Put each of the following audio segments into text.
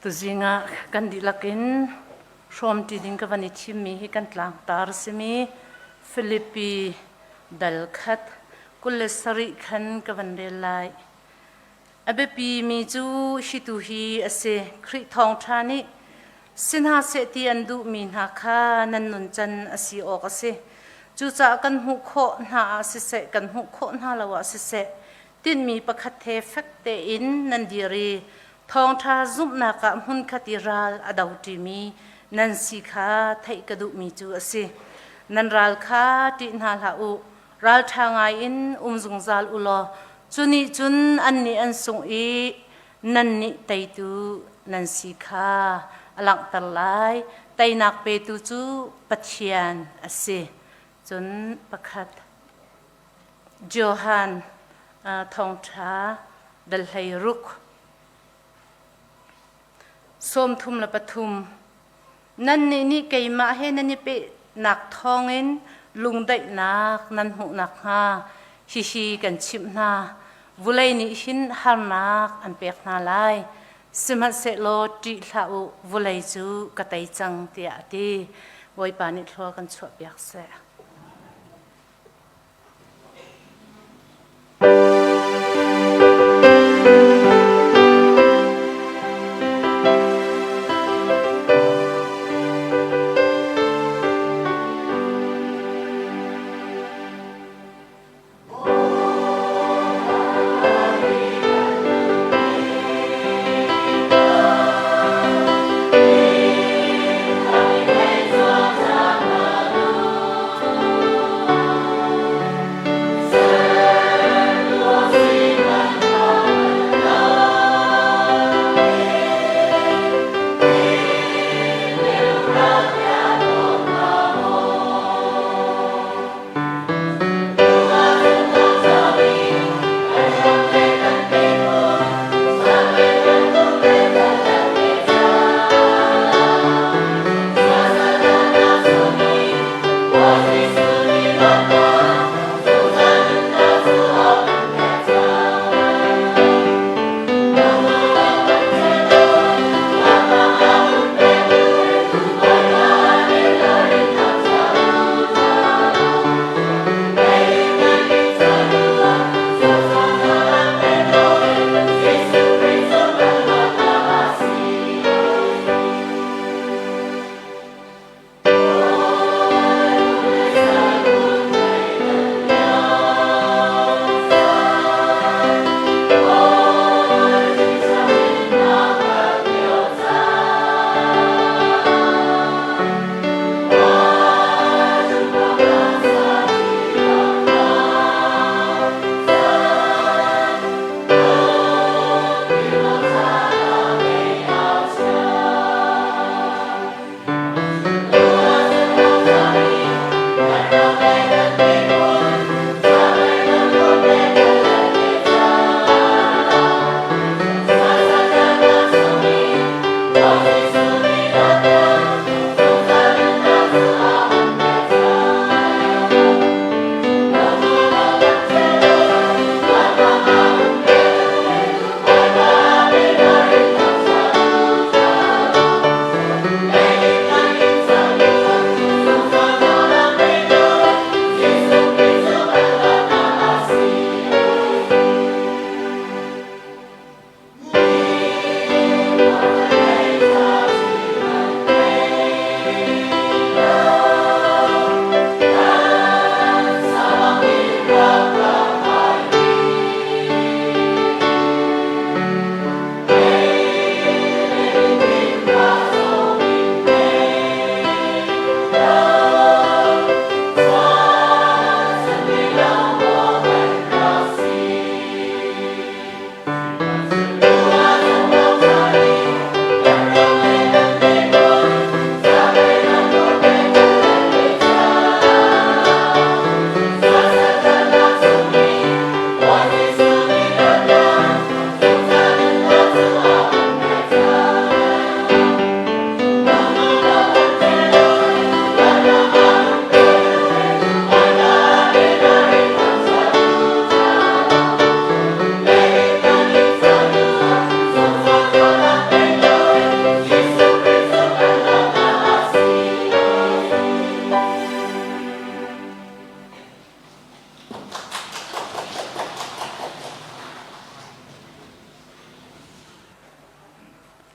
Tuzing ah kan dihlak in hrawmṭi ding ka van i thimmi hi kan tlangtar a simi Filipi dal khat 27 khan ka van rel lai. A biapimi cu hi tu hi a si. Khrih thawngṭha nih si hna seh ti an duhmi hna kha nan nuncan a si awk a si. Cucaah kan hmuh khawh hna ah siseh, kan hmuh khawh hna lo ah siseh, tinhmi pakhat he fek tein nan dir i thawngṭha zumhnak ah hmunkhat i ral a doṭimi nan si kha theih ka duhmi cu a si. Nan ral kha ṭih hna hlah u, ralṭha ngai in um zungzal u law cu nih cun annih an sungh i nannih teitu nan si kha a langhter lai. Teinak petu cu Pathian a si. Cun pakhat Johan thawngṭha dal 16 33 Nannih nih keimah he nan i pehnak thawngin lungdaihnak nan hmuh nakhnga hihi kan chimh hna. Vulei nih hin harnak an pek hna lai. Sihmanhsehlaw ṭih hlah u, vulei cu ka tei cang, tiah a ti. Bawipa nih thlua kan chuahpiak seh.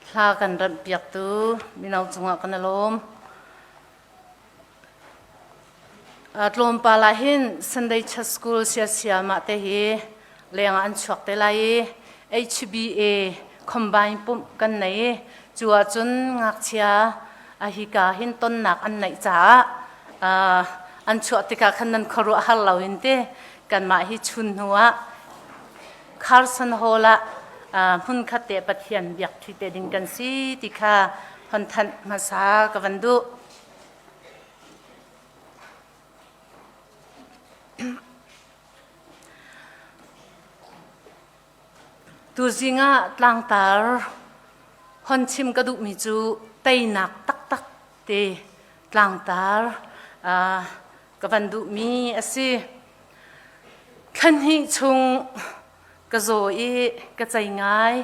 Hla kan remh piaktu mino cungah kan i lawm. Tlawmpal ah hin Sunday Church School siasia mah te hi lengah an chuak te lai i HBA combine pumh kan nei i cu ahcun ngakchia a hika hin tonnak an neih caah an chuah tikah khan nan khuaruah har lo in te kanmah hi chun hnu ah Carson Hall ah hmunkhat te Pathian biak ṭhi te ding kan si ti kha hon thanh hmasa ka van duh. Tuzing ah tlangtar hon chim ka duhmi cu teinak taktak te tlangtar ka van duhmi a si. Thla hnih chung ka zaw i ka cei ngai.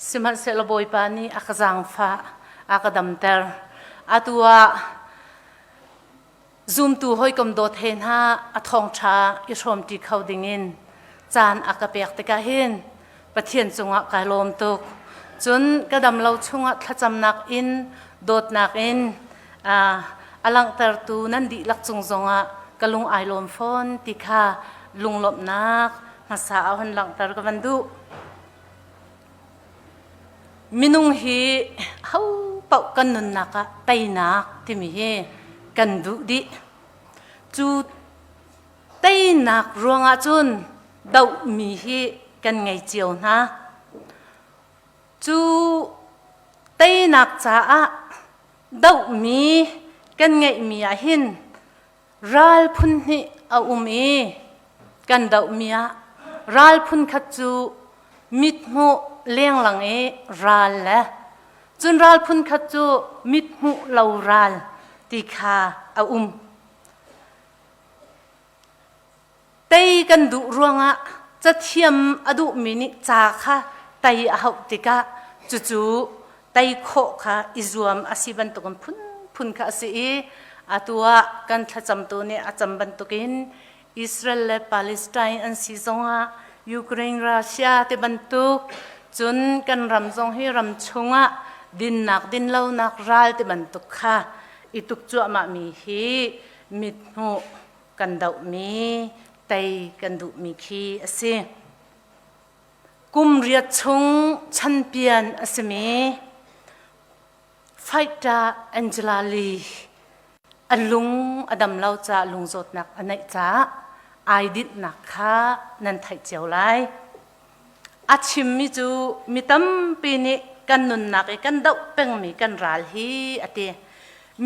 Sihmanhsehlaw Bawipa nih a ka zaangfah, a ka damter. Atu ah zumtu hawikom dawt he hna a thawngṭha i hrawmṭi kho dingin caan a ka pek tikah hin Pathian cungah kai lawm tuk. Cun ka dam lo chungah thlacamnak in dawtnak in a langhtertu nan dihlak cung zongah ka lung ai lawm fawn ti kha lunglawmhnak hmasa ah hun langhter ka van duh. Minung hi ho paoh kan nunnak ah teinak timi hi kan duh dih. Cu teinak ruangah cun dohmi hi kan ngei cio hna. Cu teinak caah dohmi kan ngeihmi ah hin ral phun hnih a um i kan dohmi ah ral phun khat cu mithmuh lenglang i ral le cun ral phun khat cu mithmuh lo ral ti kha a um. Tei kan duh ruangah cathiam a duhmi nih ca kha tei a hauh tikah cucu tei khawh kha i zuam a si bantukin phunphun kha a si i atu ah kan thlacamtu nih a cam bantukin Israel le Palestine an si zongah Ukraine Russia ti bantuk cun kan ram zong hi ram chungah dinnak dinlonak ral ti bantuk kha i tuk cuahmahmi hi mithmuh kan dohmi tei kan duhmi khi a si. Kum riat chung chanpian a simi fighter Angela Lee a lung a dam lo caah lungzawtnak a neih caah ai dinhnak kha nan theih cio lai. A chimmi cu mi tampi nih kan nunnak i kan doh pengmi kan ral hi a ti.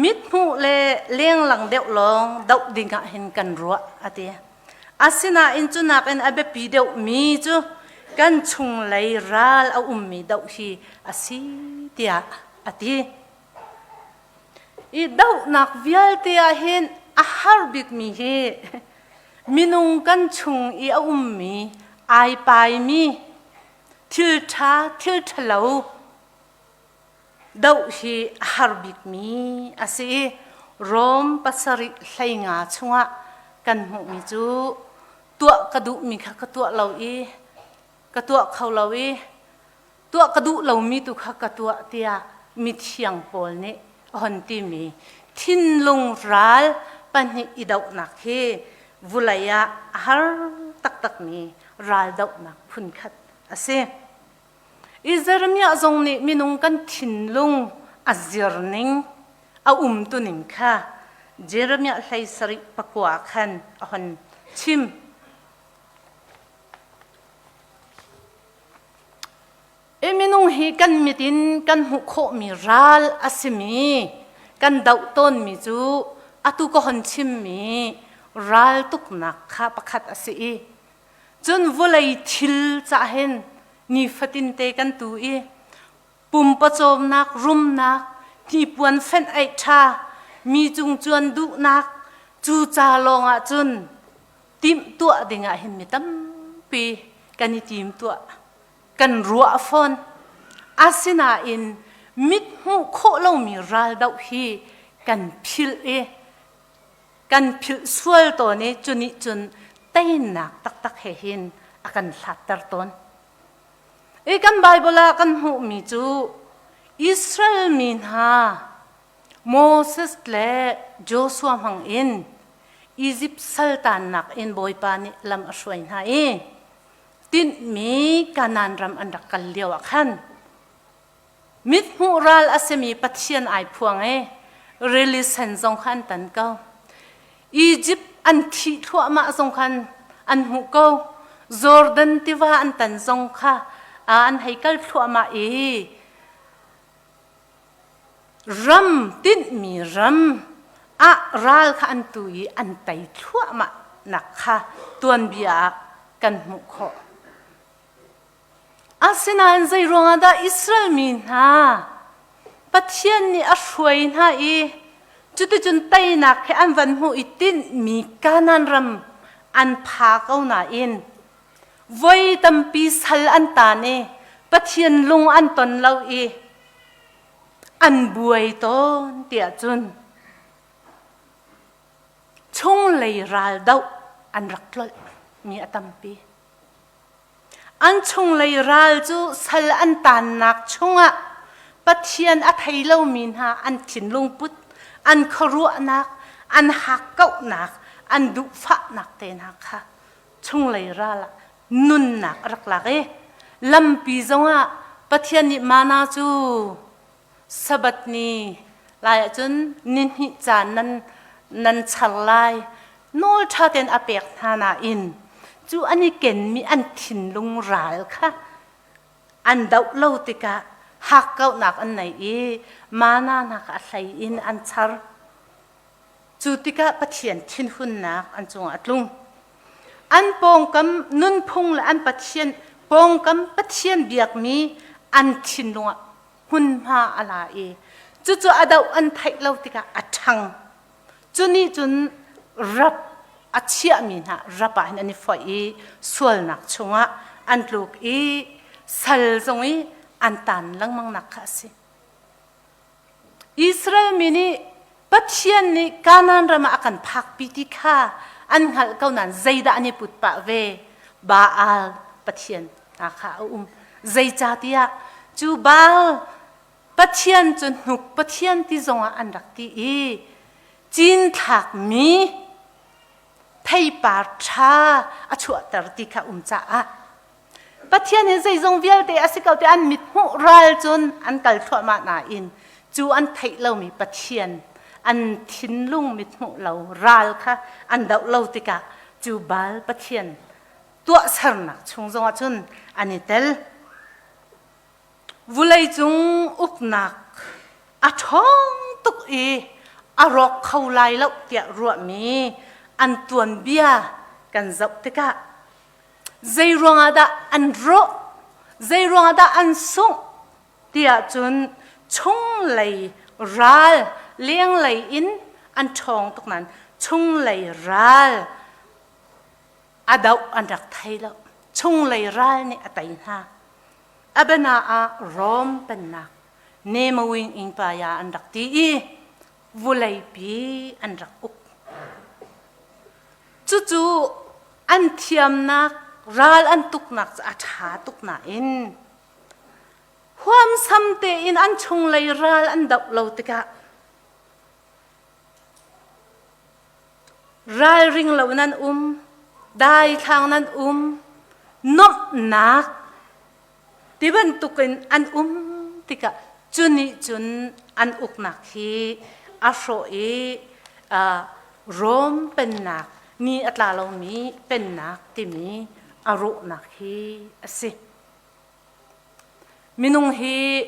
Mithmuh le lenglang deuh lawng doh ding ah hin kan ruah a ti. Asinain cu nakin a biapi deuhmi cu kan chunglei ral a ummi doh hi a si tiah a ti. I dohnak vialte ah hin a har bikmi hi minung kan chung i a ummi ai paimi thil ṭha thil ṭhalo doh hi a har bikmi a si i Rom pasarih hleinga chungah kan hmuhmi cu tuah ka duhmi kha ka tuah lo i ka tuah kho lo i tuah ka duh lomi tu kha ka tuah tiah mithiang pawl nih a hon timi thinlung ral pahnih i dohnak hi vulei ah a har taktakmi ral dohnak phunkhat a si. I Jeremiah zong nih minung kan thinlung a zirning a umtuning kha Jeremiah hlei sarih pakua khan a hon chim. I minung hi kan mit in kan hmuh khawhmi ral a simi kan doh tawnmi cu atu ka hon chimmi ral tuknak kha pakhat a si i cun vawlei thil cah hin nifatin te kan tu i pumpawcawmnak rumnak hnipuan fenh eih ṭha mi cung cuan duhnak cu ca lawng ah cun timhtuah dingah hin mi tampi kan i timtuah kan ruah fawn asinain mit hmuh khawh lomi raldoh hi kan philh i kan philh sual tawn i cu nih cun teinak taktak he hin a kan hlatter tawn i kan Bible ah kan hmuhmi cu. Israel mi hna Moses le Joshua hmang in Izipt saltannak in Bawipa nih lam a hruai hna i tinhmi Kanaan ram an rak kal lio ah khan mithmuh ral a simi Pathian ai phuang i rili sen zong kha an tan ko. Izipt an thih thluahmah zong khan an hmuh ko. Jordan tiva an tan zong kha an hei kal thluahmah i ram tinhmi ram ah ral kha an tu i an tei thluahmah nak kha tuanbia ah kan hmuh khawh. Asinain zei ruangah dah Israel mi hna Pathian nih a hruai hna i cuticun teinak he an van hmuh i tinhmi Kanaan ram an pha ko nain voi tampi sal an taan i Pathian lung an ton lo i an buai tawn tiah cun chunglei ral doh an rak tlolh mi a tampi. An chunglei ral cu sal an taannak chungah Pathian a thei lomi hna an thinlung put, an khuaruahnak, an hakkauhnak, an duhfahnak te hna kha chunglei ral ah nunnak a rak lak i lampi zongah Pathian nih mana cu Sabbath ni lai ahcun ni hnih caan nan nan char lai nawl ṭha tein a pek hna nain cu an i kenmi an thinlung ral kha an doh lo tikah hakkauhnak an nei i mana nak a hlei in an char. Cu tikah Pathian thinhunnak an cungah a tlung. An pawngkam nunphung le an Pathian pawngkam Pathian biakmi an thinlung ah hmunhma a la i cucu a doh an theih lo tikah a ṭhang. Cu nih cun rap a chiahmi hna rap ah hin an i foih i sualnak chungah an tluk i sal zong i an taan lengmang nak kha a si. Israel mi nih Pathian nih Kanaan ram ah a kan phakpi ti kha an hngalh ko nain zeidah an i put pah ve? Baal Pathian hna kha a um. Zeicahtiah cu Baal Pathian cu hnuk Pathian ti zongah an rak ti i cinthlakmi theipar ṭha a chuahter ti kha um caah Pathian hi zeizong vialte a si ko ti an mithmuh ral cun an kal thluahmah nain cu an theih lomi Pathian an thinlung mithmuh lo ral kha an doh lo tikah cu Baal Pathian tuahsernak chung zongah cun an i tel. Vuleicung uknak a ṭhawng tuk i a rawk kho lai lo tiah ruahmi an tuanbia kan zoh tikah Zei ruangah dah an rawh? Zei ruangah dah an sungh? Tiah cun chunglei ral lenglei in an ṭhawng tuk nain chunglei ral a doh an rak thei lo. Chunglei ral nih a tei hna. A biana ah Rom pennak Nemawing Empire an rak ti i vuleipi an rak uk. Cucu an thiamnak ral an tuknak cu a ṭha tuk nain huamsam tein an chunglei ral an doh lo tikah ralring lo nan um, daithlang nan um, nuamhnak ti bantukin an um tikah cu nih cun an uknak hi a hrawh i Rom pennak ni a tla lomi pennak timi a rawhnak hi a si. Minung hi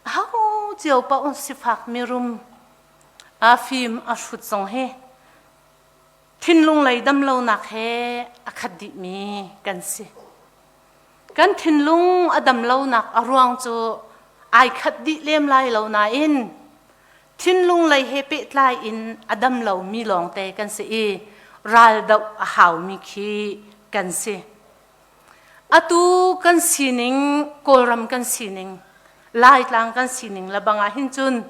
aho cio paoh sifak mirum a fim a hrut zong hi thinlung lei damlonak he a khat dihmi kan si. Kan thinlung a dam lonak a ruang cu ai khat dih lem lai lo nain thinlung lei he pehtlai in a dam lomi lawngte kan si i raldoh a haumi khi kan si. Atu kan sining, Kawlram kan sining, Laitlang kan sining le bang ah hin cun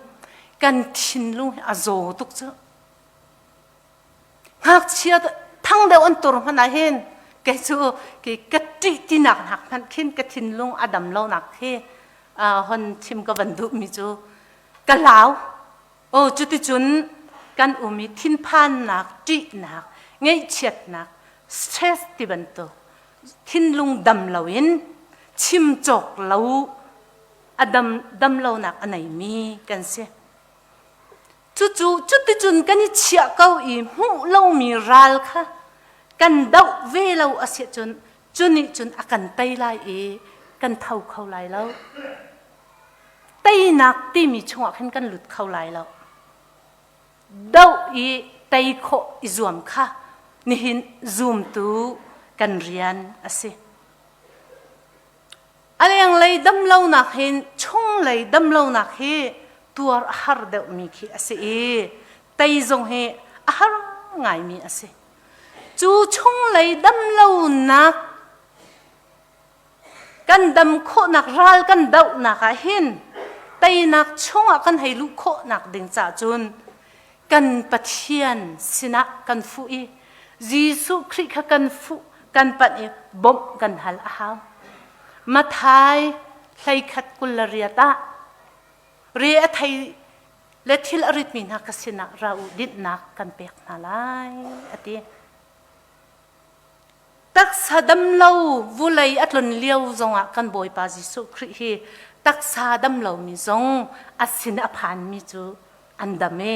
kan thinlung hi a zaw tuk cu. Ngakchia thang deuh an tur hmanh ah hin kei cu ke ka ṭih tinak hnak hmanh khin ka thinlung a dam lonak khi. hon chim ka van duhmi cu ka lau. Aw cuticun kan um i thinphannak, ṭihnak, ngaihchiatnak, stress ti bantuk thinlung dam loin chim cawk lo a dam dam lonak a neimi kan si. Cucu cuticun kan i chiah ko i hmuh lomi ral kha kan doh ve lo a si cun cu nih cun a kan tei lai i kan tho kho lai lo. Teinak timi chungah khin kan lut kho lai lo. Doh i tei khawh i zuam kha nihin zumtu kan rian a si. A lenglei damlonak hin chunglei damlonak hi tuar a har deuhmi khi a si i tei zong hi a har ngaimi a si. Cu chunglei damlonak kan dam khawhnak ral kan dohnak ah hin teinak chungah kan hei luh khawhnak ding caah cun kan Pathian sinah kan fuh i Jesuh Khrih kha kan fuh kan panh i bawmh kan hal a hau. Mathai 31 28 ah re a thei le thil a ritmi hna ka sinah ra u dinhnak kan pek hna lai a ti. Taksa damlo vulei a tlun lio zongah kan Bawipa Jesuh Khrih hi taksa damlomi zong a sin a phanmi cu an dam i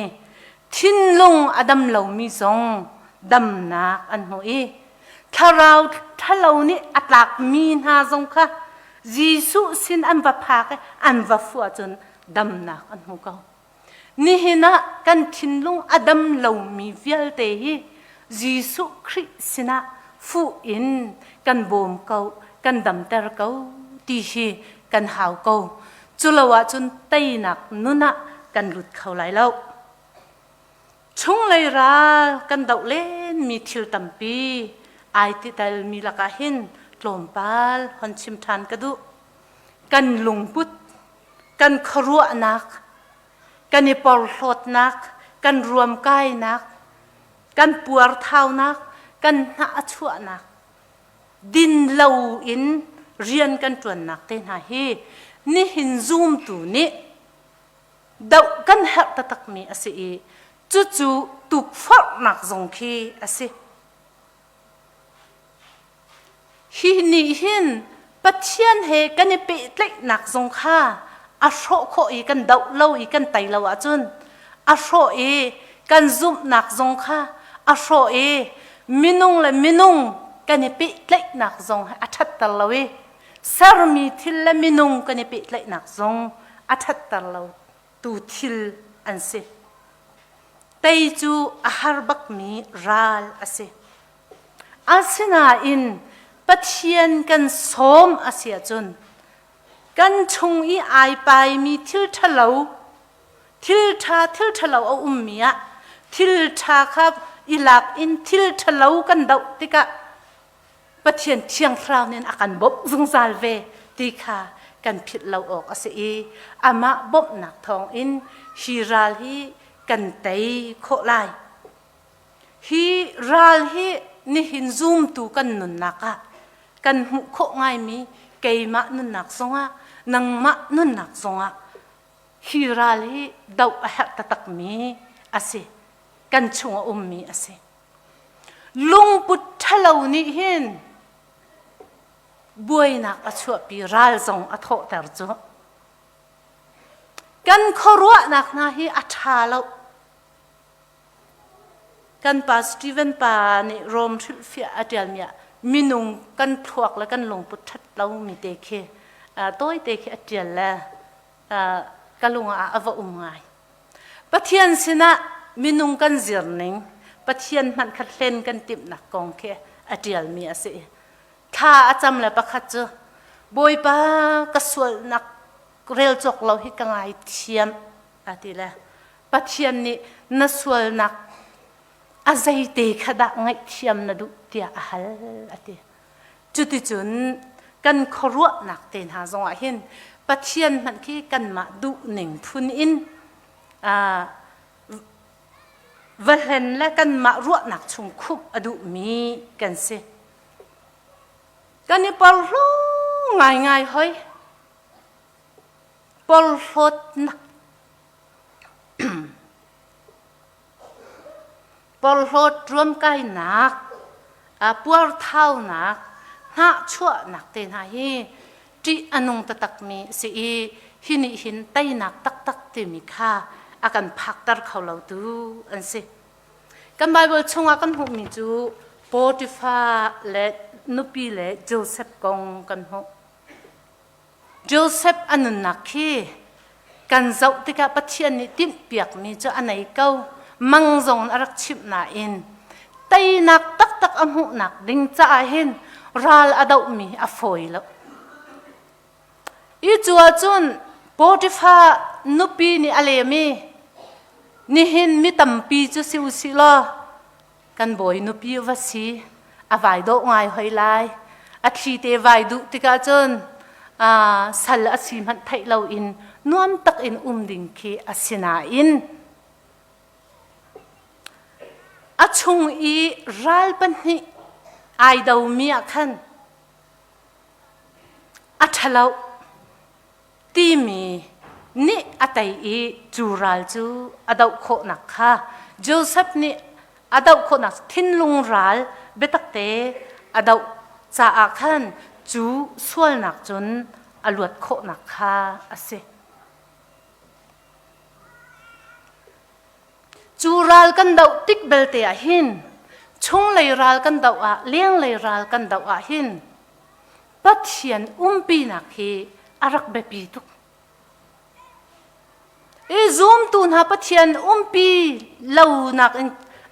thinlung a dam lomi zong damnak an hmu i thlarau ṭhalo nih a tlakmi hna zong kha Jesuh sin an va phak i an va fuh ahcun damnak an hmu ko. Nihin ah kan thinlung a dam lomi vialte hi Jesuh Khrih sinah fuh in kan bawm ko, kan damter ko ti hi kan hau ko. Culo ahcun teinak nun ah kan lut kho lai lo. Chunglei ral kan doh lenmi thil tampi ai ti telmi lakah hin tlawmpal hon chim ṭhan ka duh. Kan lungput kan khuaruahnak, kan i porhlawtnak, kan ruamkainak, kan puarthaunak, kan hnah a chuahnak, din lo in rian kan ṭuannak te hna hi nihin zumtu nih doh kan herh taktakmi a si i cucu tukforhnak zong khi a si. Hi nih hin Pathian he kan i pehtlaihnak zong kha a hrawh khawh i kan doh lo i kan tei lo ahcun a hrawh i kan zumhnak zong kha a hrawh i minung le minung kan i pehtlaihnak zong a ṭhatter lo i sermi thil le minung kan i pehtlaihnak zong a ṭhatter lo tu thil an si. Tei cu a har bakmi ral a si. Asinain Pathian kan sawm a si ahcun kan chung i ai paimi thil ṭhalo, thil ṭha thil ṭhalo a ummi ah thil ṭha kha i lak in thil ṭhalo kan doh tikah Pathian Thiang Thlarau nih a kan bawmh zungzal ve ti kha kan philh lo awk a si i amah bawmhnak thawngin hi ral hi kan tei khawh lai. Hi ral hi nihin zumtu kan nunnak ah kan hmuh khawh ngaimi keimah nunnak zongah nangmah nunnak zongah hi ral hi doh a herh taktakmi a si. Kan chung a ummi a si. Lungput ṭhalo nih hin buainak a chuahpi ral zong a thawhter cu. Kan khuaruahnak hna hi a ṭha lo. Kan pa Steven pa nih Rom hrilhfiah a ṭialmi ah minung kan thluak le kan lungput ṭhat lomi te khi tawite khi a ṭial le ka lung ah a va um ngai. Pathian sinah minung kan zir ning, Pathian hmanh kha hlen kan timhnak kong khi a ṭialmi a si. Thla a cam le pakhat cu Bawipa ka sualnak rel cawk lo hi ka ngaithiam a ti le Pathian nih na sualnak a zeite kha dah ngaihthiam na duh tiah a hal a ti. Cuticun kan khuaruahnak te hna zongah hin Pathian hmanh khi kanmah duhning phun in va hlen le kanmah ruahnak chung khumh a duhmi kan si. Kan i porhlaw ngaingai hoi. Porhlawtnak Porhlawt ruamkainak, puarthaunak, hnahchuahnak te hna hi ṭih a nung taktakmi a si i hi nih hin teinak taktak timi kha a kan phakter kho lotu an si. Kan Baibal chungah kan hmuhmi cu Potifar le nupi le Josef kong kan hmuh. Josef a nunnak khi kan zoh tikah Pathian nih tinhpiakmi cu a nei ko. Mang zong a rak chimh nain teinak taktak a hmuhnak ding caah hin ral a dohmi a fawi lo. I cu ahcun Potifar nupi nih a lem i nihin mi tampi cu si u sih law kan bawi nupi va si a vai dawh ngai hoi lai a thli te vai duh tikah cun sal a si hmanh theih loin nuam tak in um ding khi a si nain a chung i ral pahnih ai domi ah khan a ṭhalo timi nih a tei i cu ral cu a doh khawhnak kha Josef nih a doh khawhnak thinlung ral biatakte a doh caah khan cu sualnak cun a luat khawhnak kha a si. Cu ral kan doh tik belte ah hin chunglei ral kan doh ah lenglei ral kan doh ah hin Pathian umpinak hi a rak biapi tuk. I zumtu hna Pathian umpi lonak in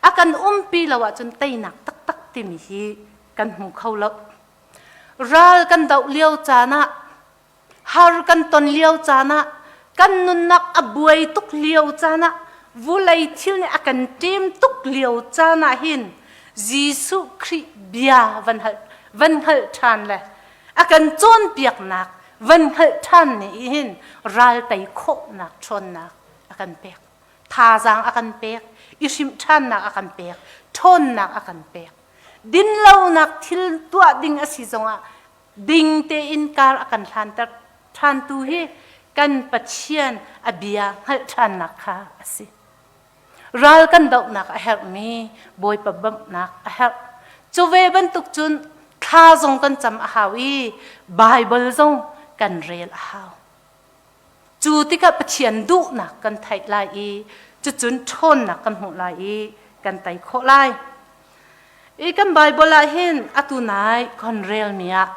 a kan umpi lo ahcun teinak taktak timi hi kan hmu kho lo. Ral kan doh lio caan ah har kan ton lio caan ah kan nunnak a buai tuk lio caan ah vulei thil nih a kan ṭem tuk lio caan ah hin Jesuh Khrih bia van hal van hngalh ṭhan le a kan cawnpiaknak van hngalh ṭhan nih hin ral tei khawhnak ṭhawnnak a kan pek thazaang a kan pek i hrimh ṭhannak a kan pek ṭhawnnak a kan pek dinlonak thil tuah ding a si zongah ding tein kar a kan hlanter ṭhantu hi kan Pathian a bia hngalh ṭhannak kha a si. Ral kan dohnak a herhmi Bawipa bawmhnak a herh. Cu ve bantuk cun thla zong kan cam a hau i Baibal zong kan rel a hau. Cu tikah Pathian duhnak kan theih lai i cucun ṭhawnnak kan hmuh lai i kan tei khawh lai. I kan Baibal ah hin atu nai kan relmi ah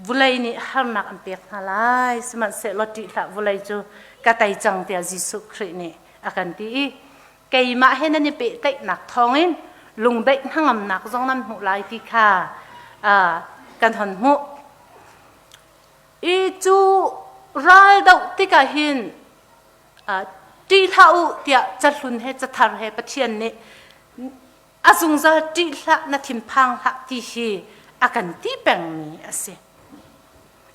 vulei nih harnak an pek hna lai sihmanhsehlaw ṭih hlah vulei cu ka tei cang tiah Jesuh Khrih nih a kan ti i keimah he nan i pehtlaihnak thawngin lungdaih hnangamnak zong nan hmuh lai ti kha kan hon hmuh. I cu ral doh tikah hin ṭih hlah u tiah cahlun he cathar he Pathian nih a zungzal ṭih hlah na thinphang hlah ti hi a kan ti pengmi a si.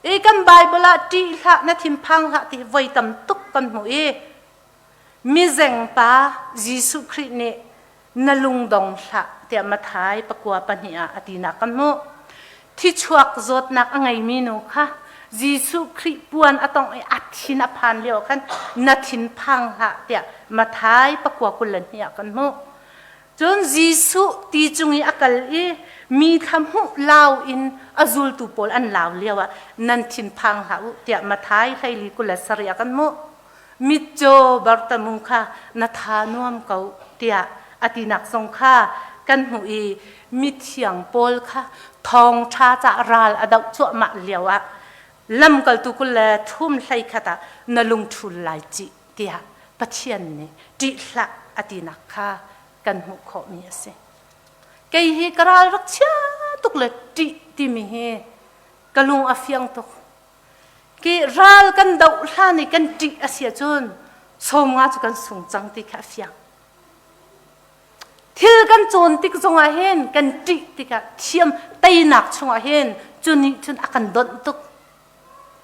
I kan Bible ah ṭih hlah na thinphang hlah ti voi tam tuk kan hmuh i mizengpa Jesuh Khrih nih na lungdong hlah tiah Matthai pakua pahnih ah a tinak kan hmuh. Thichuak zawtnak a ngeimi nu kha Jesuh Khrih puan a tongh i a thin a phan lio khan na thin phang hlah tiah Matthai pakua 22 ah kan hmuh. Cun Jesuh ti cung i a kal i mi thla hmuh lau in a zultu pawl an lau lio ah nan thin phang hlah u tiah Matthai 14 27 ah kan hmuh. Mitcaw Bartamu kha na tha nuam ko tiah a tinak zong kha kan hmuh i mithiang Paul kha thawngṭha ca ral a doh cuahmah lio ah lamkaltu kul le thum hlei khat ah na lungṭhul lai cih tiah Pathian nih ṭih hlah a tinak kha kan hmuh khawhmi a si. Kei hi ka ral rak chia tuk le ṭih timi hi ka lung a fiang tuk. Ki ral kan doh hlan i kan ṭih a si ahcun sawmnga cu kan sung cang ti kha a fiang. Thil kan cawn tik zongah hin kan ṭih tikah thiam teinak chungah hin cu nih cun a kan donh tuk.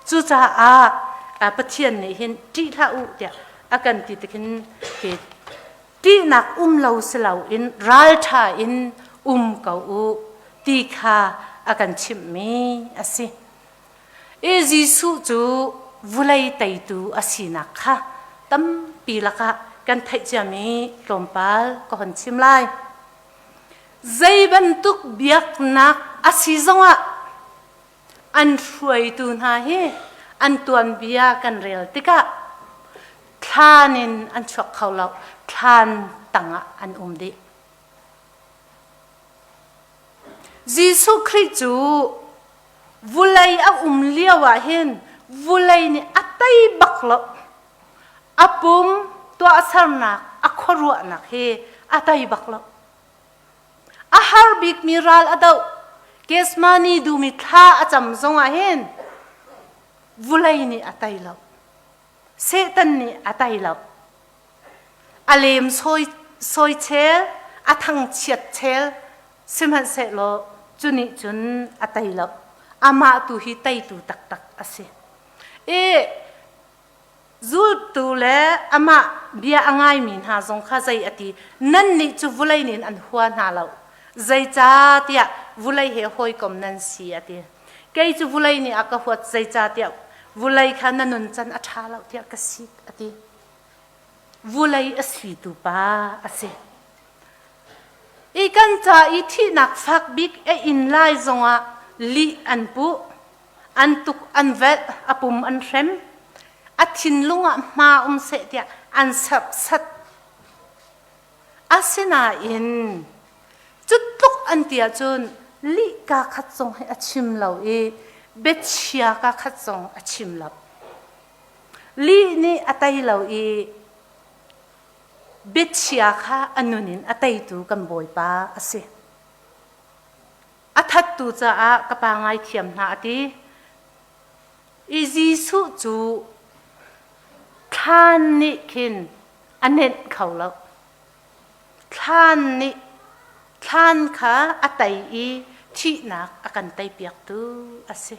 Cucaah Pathian nih hin ṭih hlah u tiah a kan ti tik hin ṭihnak um lo si loin ralṭha in um ko u ti kha a kan chimhmi a si. I Jesuh cu vulei teitu a sinak kha tampi lakah kan theih ciami tlawmpal ka hon chim lai. Zei bantuk biaknak a si zongah an hruaitu hna hi an tuanbia kan rel tikah thlan in an chuak kho lo, thlan tangah an um dih. Jesuh Khrih cu vulei a um lio ah hin vulei nih a tei bak lo. A pum tuahsernak, a khuaruahnak hi a tei bak lo. A har bikmi ral a doh. Gethsemane dum i thla a cam zongah hin vulei nih a tei lo. Satan nih a tei lo. A lem sawi, sawi chel, a thangchiat chel, sihmanhsehlaw cu nih cun a tei lo. Amah tu hi teitu taktak a si. I zultu le amah bia a ngaimi hna zong kha zei a ti nannih cu vulei nih an hua hna lo zeicahtiah vulei he hawikom nan si a ti kei cu vulei nih a ka huat zeicahtiah vulei kha na nuncan a ṭha lo tiah ka sik a ti vulei a situ pa a si i kan ca i thihnak fak bik a in lai zongah lih an puh an tuk an velh a pum an hrem a thinlung ah hma um seh tiah an serhsat asinain cutluk an ti ahcun lih ka khat zong hi a chim lo i biachia ka khat zong a chim lo lih nih a tei lo i biachia kha a nun in a teitu kan bawipa a si A thattu caah ka pa ngaithiam hna a ti. I Jesuh cu thlan nih khin a nenh kho lo. Thlan nih thlan kha a tei i thihnak a kan teipiaktu a si.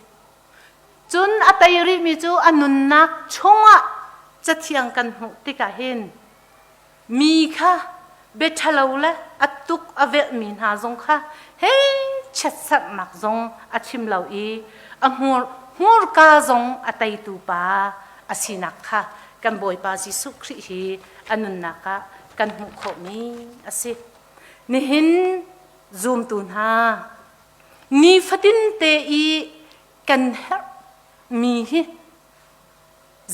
Cun a tei rihmi cu a nunnak chungah cathiang kan hmuh tikah hin Mi kha bia ṭhalo le a tuk a velhmi hna zong kha hei chiatserhnak zong a chim lo i a hmur hmurka zong a teitu pa a sinak kha kan Bawipa Jesuh Khrih hi a nunnak ah kan hmuh khawhmi a si. Nihin zumtu hna nifatin te i kan herhmi hi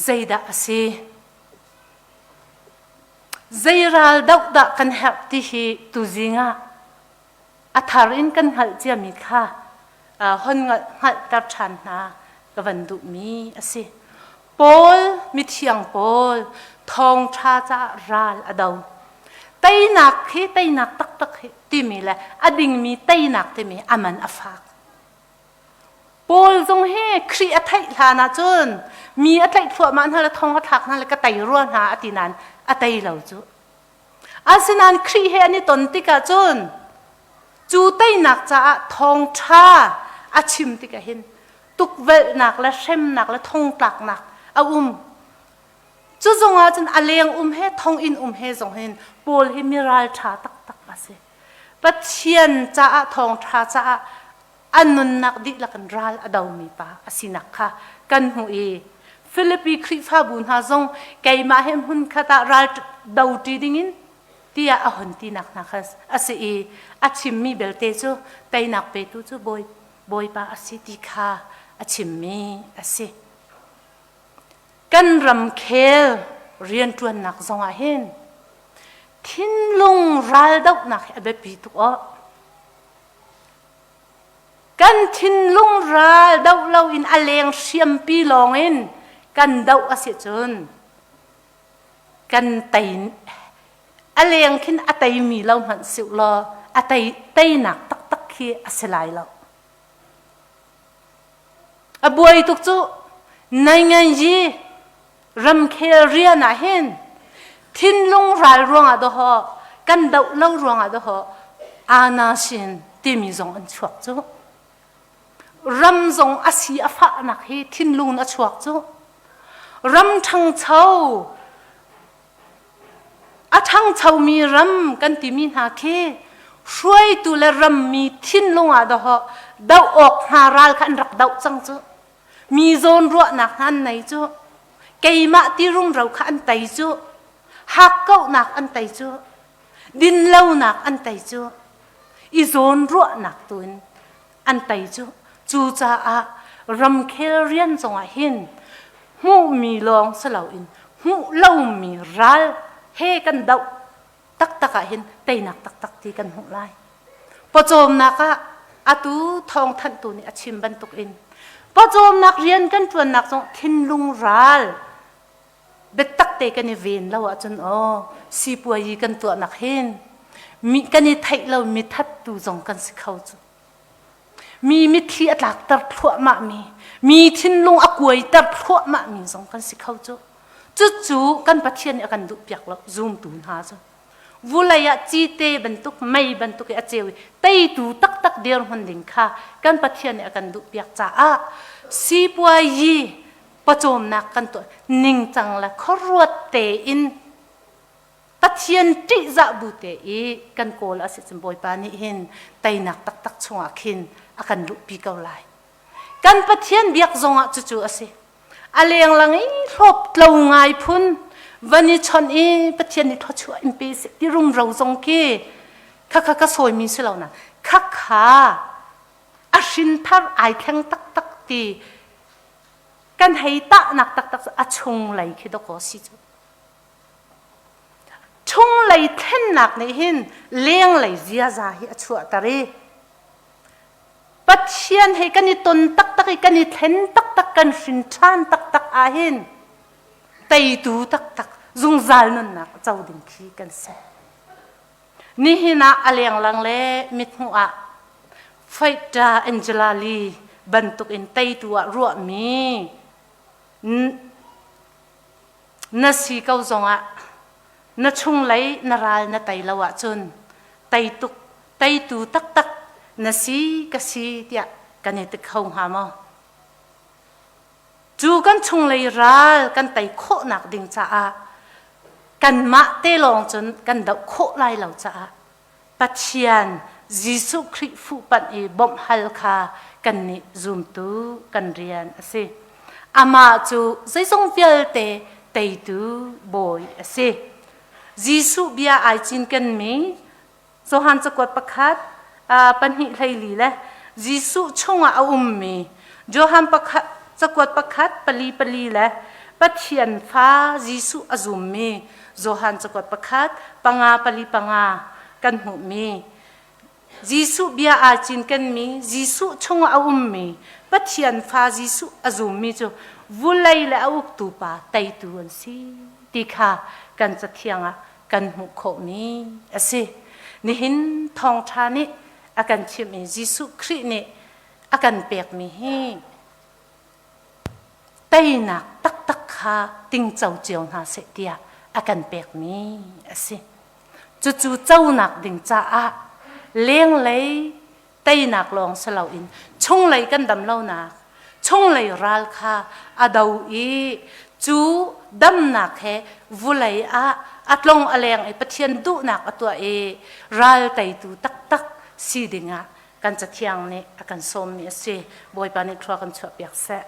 zeidah a si? Zei ral doh dah kan herh ti hi tuzing ah a thar in kan hngalh ciami kha hon hngalhter ṭhan hna ka van duhmi a si. Paul mithiang Paul thawngṭha caah ral a do. Teinak hi teinak taktak hi timi le a dingmi teinak timi a man a fak. Paul zong hi Khrih a theih hlan ahcun mi a tlaih thluahmah hna le thong a thlak hna le ka tei rua hna a ti nain a tei lo cu. Asinain Khrih he an i ton tikah cun cu teinak caah thawngṭha a chim tikah hin tukvelhnak le hremnak le thongtlaknak a um. Cu zongah cun a leng um he thonginn um he zong hin Paul hi mi ralṭha taktak a si. Pathian caah thawngṭha caah a nunnak dihlak in ral a domi pa a sinak kha kan hmuh i Filipi Khrihfabu hna zong keimah he hmunkhat ah ral doṭi dingin tiah a hon tinak hna kha a si i a chimmi belte cu teinak petu cu bawi bawipa a si ti kha a chimmi a si. Kan ramkhel rianṭuannak zongah hin thinlung raldohnak hi a biapi tuk aw. Kan thinlung ral doh loin a leng hriampi lawngin kan doh a si cun kan tei a leng khin a teimi lo hmanh siu law a tei teinak taktak khi a si lai lo. A buai tuk cu nainganyi ramkhel rian ah hin thinlung ral ruangah dawhaw kan doh lo ruangah dawhaw ana sin timi zong an chuak cu ram zong a si a fahnak hi thinlung a chuak cu ram ṭhangcho a ṭhangchomi ram kan timi hna khi hruaitu le rammi thinlung ah dawhaw doh awk hna ral kha an rak doh cang cu mi zawn ruahnak hna an nei cu. Keimah ti rumro kha an tei cu. Hakkauhnak an tei cu. Dinlonak an tei cu. I zawnruahnak tu in an tei cu. Cucaah ramkhel rian zongah hin hmuhmi lawng si loin hmuh lomi ral he kan doh taktak ah hin teinak taktak ti kan hmuh lai. Pawcawmnak ah atu thawngthanhtu nih a chim bantuk in pawcawmnak rian kan ṭuannak zong thinlung ral biatak te kan i ven lo ahcun aw sipuayi kan tuahnak hin mi kan i theih lo mi thattu zong kan si kho cu. Mi mitthli a tlakter thluahmah mi, mi thinlung a kuaiter thluahmah mi zong kan si kho cu. Cucu kan Pathian nih a kan duhpiak lo zumtu hna cu. Vulei ah cite bantuk mei bantuk i a ceu i teitu taktak dirhmun ding kha kan Pathian nih a kan duhpiak caah sipuayi pawcawmnak kan tuah ningcang le khuaruat tein Pathian ṭihzah bu te i kan kawl a si cun Bawipa nih hin teinak taktak chungah khin a kan luhpi ko lai. Kan Pathian biak zongah cucu a si. A lenglang i hlawptlo ngai phun van i chawnh i Pathian nih thluachuah in pe seh ti rumro zong khi khakha ka sawimi si lo na khakha a hrinthar ai thleng taktak ti kan hei tahnak taktak a chunglei khi dawkaw si cu. Chunglei thlennak nih hin lenglei ziaza hi a chuahter i Pathian he kan i ton taktak i kan i thlen taktak kan hrin ṭhan taktak ahhin teitu taktak zungzal nunnak a co ding khi kan si. Nihin ah a lenglang le mithmuh ah Faita Angela Lee bantukin teitu ah ruahmi Na si ko zongah na chunglei na ral na tei lo ahcun teituk teitu taktak na si ka si tiah kan i ti kho hnga maw? Cu kan chunglei ral kan tei khawhnak ding caah kanmah te lawng cun kan doh khawh lai lo caah Pathian Jesuh Khrih fuhpanh i bawmh hal kha kannih zumtu kan rian a si. Amah cu zeizong vialte teitu bawi a si. Jesuh bia ai cinkenmi Johan cakuat pakhat pahnih hleili le Jesuh chungah a ummi Johan pakhat cakuat pakhat pali pali le Pathian fa Jesuh a zummi Johan cakuat pakhat panga pali panga kan hmuhmi Jesuh bia aa cinkenmi Jesuh chungah a ummi Pathian fa Jesuh a zummi cu vulei le a uktu pa teitu an si ti kha kan cathiang ah kan hmuh khawhmi a si. Nihin thawngṭha nih a kan chimh i Jesuh Khrih nih a kan pekmi hi teinak taktak kha tingco cio hna seh tiah a kan pekmi a si. Cucu conak ding caah lenglei teinak lawng si loin chunglei kan dam lonak chunglei ral kha a do i cu damnak he vulei ah a tlong a leng i Pathian duhnak a tuah i ral teitu taktak si dingah kan cathiang nih a kan sawmmi a si. Bawipa nih thlua kan chuahpiak seh.